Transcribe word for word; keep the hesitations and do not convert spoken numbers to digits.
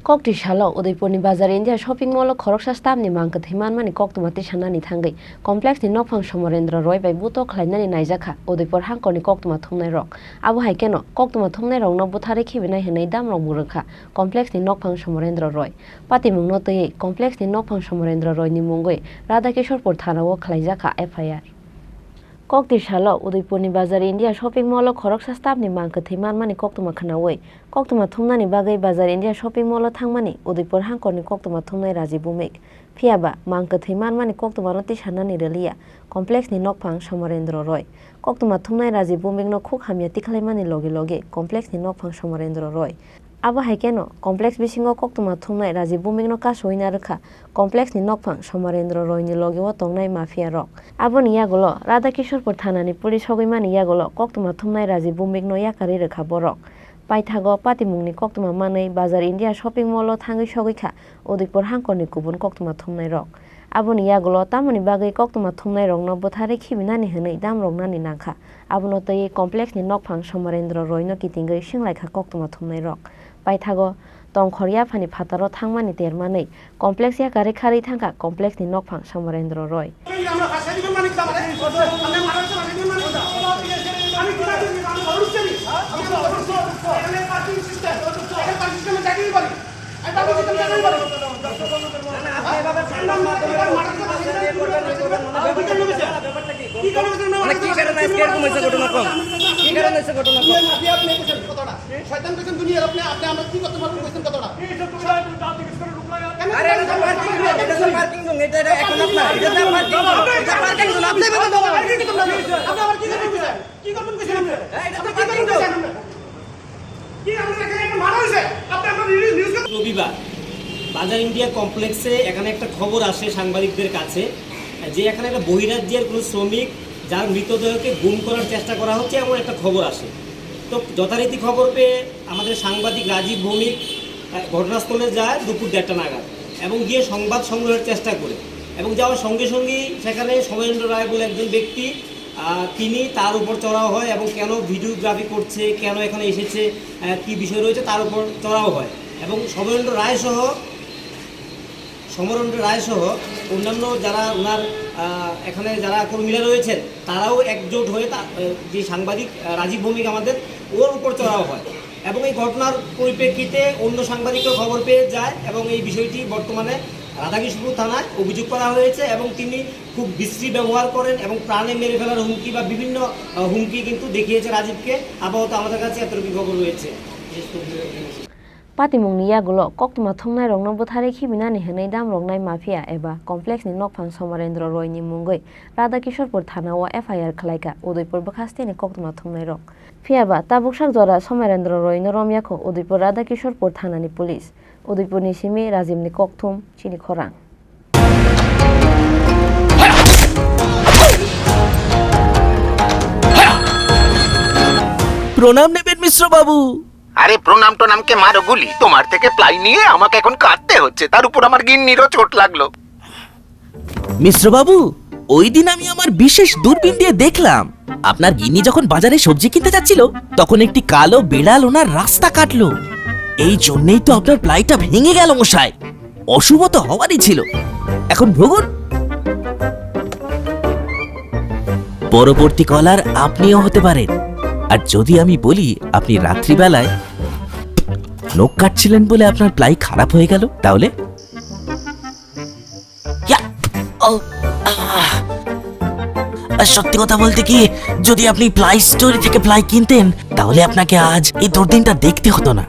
Kokti salo Udaipurni Bazar India Shopping Mall o khoroksa staff ni mang kwthwi manmani koktwma tisanani thangwi complex ni nokphang Somorendra Roy bai buto khlainani naijakha Udaipur hangkorni koktwma thumnai rok. Abo hai kheno koktwma thumnai rokno butharwi khibinai hwnwi damrok bo rwkha complex ni nokphang Somorendra Roy. Patimungno twiwi complex ni nokphang Somorendra Roy ni mungwi Radhakishorpur thana o khlaijakha F I R. Kokti salo Udaipurni Bazar India Shopping Mall o khoroksa staff ni mang kwthwi manmani koktwma khwnawi koktwma thumnani bagwi Bazar India Shopping Mall o thangmani Udaipur hangkorni koktwma thumnai Rajiv Bhumik. Phiyaba mang kwthwi manmani koktwmano tisanani rwliya complex ni nokphang Somorendra Roy. Koktwma thumnai Rajiv Bhumik no khuk hamya tikhlaimani loge loge complex ni nokphang Somorendra Roy. Abo hai kheno complex bisingo koktwma thumnai Rajiv Bhumik no kasowi narwkha complex ni nokphang Somorendra Roy ni loge o tongnai mafia rok. Aboni yagulo Radhakishorpur thana ni police sogwi mani yagulo koktwma thumnai Rajiv Bhumik no yakarwi rwkha borok. Paithago patimungni koktwma manwi Bazar India Shopping Mall o thangwi sogwi kha Udaipur hangkorni kubun koktwma thumnai rok. Aboni yagulo tamoni bagwi koktwma thumnai rokno butharwi khibinani hwnwi damroknani nangkha. Abono twiwi complex ni nokphang Somorendra Roy no kitingwi swnglaikha koktwma thumnai rok. Paithago Tongkhor yaphani phataro thangmani termanwi complex yakarwi kharwi thangkha complex ni nokphang Somorendra Roy. মানে কি কারণে আজকে এরকম হয়েছে ঘটনা, কম? কি কারণে হয়েছে ঘটনা, কম? শয়তান কইছেন দুনিয়ার আপনি, আপনি আমরা কি করতে পারবেন কইছেন কতটা? আরে এটা তো পার্কিং রুম, এটা তো পার্কিং রুম, এটা, এটা এখন আপনার, এটা তো পার্কিং রুম, এটা পার্কিং রুম, আপনি বলেন তো। আপনি আবার কি করবেন কইছেন? কি করবেন কইছেন আপনি? হ্যাঁ, এটা তো পার্কিং রুম। কি আপনার এখানে একটা মারা হয়েছে? আপনি আপনার নিউজ, নিউজ রবিবার বাজার ইন্ডিয়া কমপ্লেক্সে এখানে একটা খবর আসে সাংবাদিকদের কাছে যে এখানে একটা বহিরাজ্যের কোনো শ্রমিক যার মৃতদেহকে গুম করার চেষ্টা করা হচ্ছে, এমন একটা খবর আসে। তো যথারীতি খবর পেয়ে আমাদের সাংবাদিক রাজীব ভৌমিক, আহ, ঘটনাস্থলে যায় দুপুর দেড়টা নাগাদ এবং গিয়ে সংবাদ সংগ্রহের চেষ্টা করে এবং যাওয়ার সঙ্গে সঙ্গেই সেখানে সমরেন্দ্র রায় বলে একজন ব্যক্তি, আহ, তিনি তার উপর চড়াও হয় এবং কেন ভিডিওগ্রাফি করছে, কেন এখানে এসেছে, আহ, কী বিষয় রয়েছে তার উপর চড়াও হয় এবং সমরেন্দ্র রায় সহ সমরেন্দ্র রায় সহ অন্যান্য যারা ওনার, আহ, এখানে যারা কর্মীরা রয়েছেন, তারাও একজোট হয়ে তা-, আহ, যে সাংবাদিক, আহ, রাজীব ভৌমিক আমাদের, ওর উপর চড়াও হয় এবং এই ঘটনার পরিপ্রেক্ষিতে অন্য সাংবাদিকও খবর পেয়ে যায় এবং এই বিষয়টি বর্তমানে রাধাকৃষ্ণপুর থানায় অভিযোগ করা হয়েছে এবং তিনি খুব বিশ্রী ব্যবহার করেন এবং প্রাণে মেরে ফেলার হুমকি বা বিভিন্ন, আহ, হুমকি কিন্তু দেখিয়েছে রাজীবকে। আপাতত আমাদের কাছে এতটুকু খবর রয়েছে। Patimungni yagulo koktwma thumnairokno bwtharwi khibinani hwnwi damroknai mafia eba complex ni nokphang Somarendra Roy ni mungwi Radhakishorpur thana o F I R khwlaikha Udaipur bwkhasteni koktwma thumnairok. Phiyaba tabuk sak jora Somarendra Roy no romyakho Udaipur Radhakishorpur thana ni police. Udaipur ni simi Rajib ni kokthum chini khorang. প্রণাম নেবেন মিশ্র বাবু। আরে প্রণাম টনামকে মারো গুলি, তোমার থেকে প্লাই নিয়ে আমাকে এখন কাঁদতে হচ্ছে, তার উপর আমার গিন্নিরও চোট লাগলো। মিশ্র বাবু, ওই দিন আমি আমার বিশেষ দূরবীন দিয়ে দেখলাম, আপনার গিন্নি যখন বাজারে সবজি কিনতে যাচ্ছিল, তখন একটি কালো বিড়াল ওনার রাস্তা কাটলো। এই জন্যই তো আপনার প্লাইটা ভেঙে গেল মশাই। অশুভ তো হওয়ারই ছিল। এখন ভুগুন। পরবর্তী কলার আপনিও হতে পারেন। আর যদি আমি বলি আপনি রাত্রিবেলায় নখ কাটছিলেন বলে আপনার প্লাই খারাপ হয়ে গেল, তাহলে? ইয়া! ও! আহ! আর সত্যি কথা বলতে কি, যদি আপনি প্লাই স্টোর থেকে প্লাই কিনতেন, তাহলে আপনাকে আজ এই দুর্দিনটা দেখতে হতো না।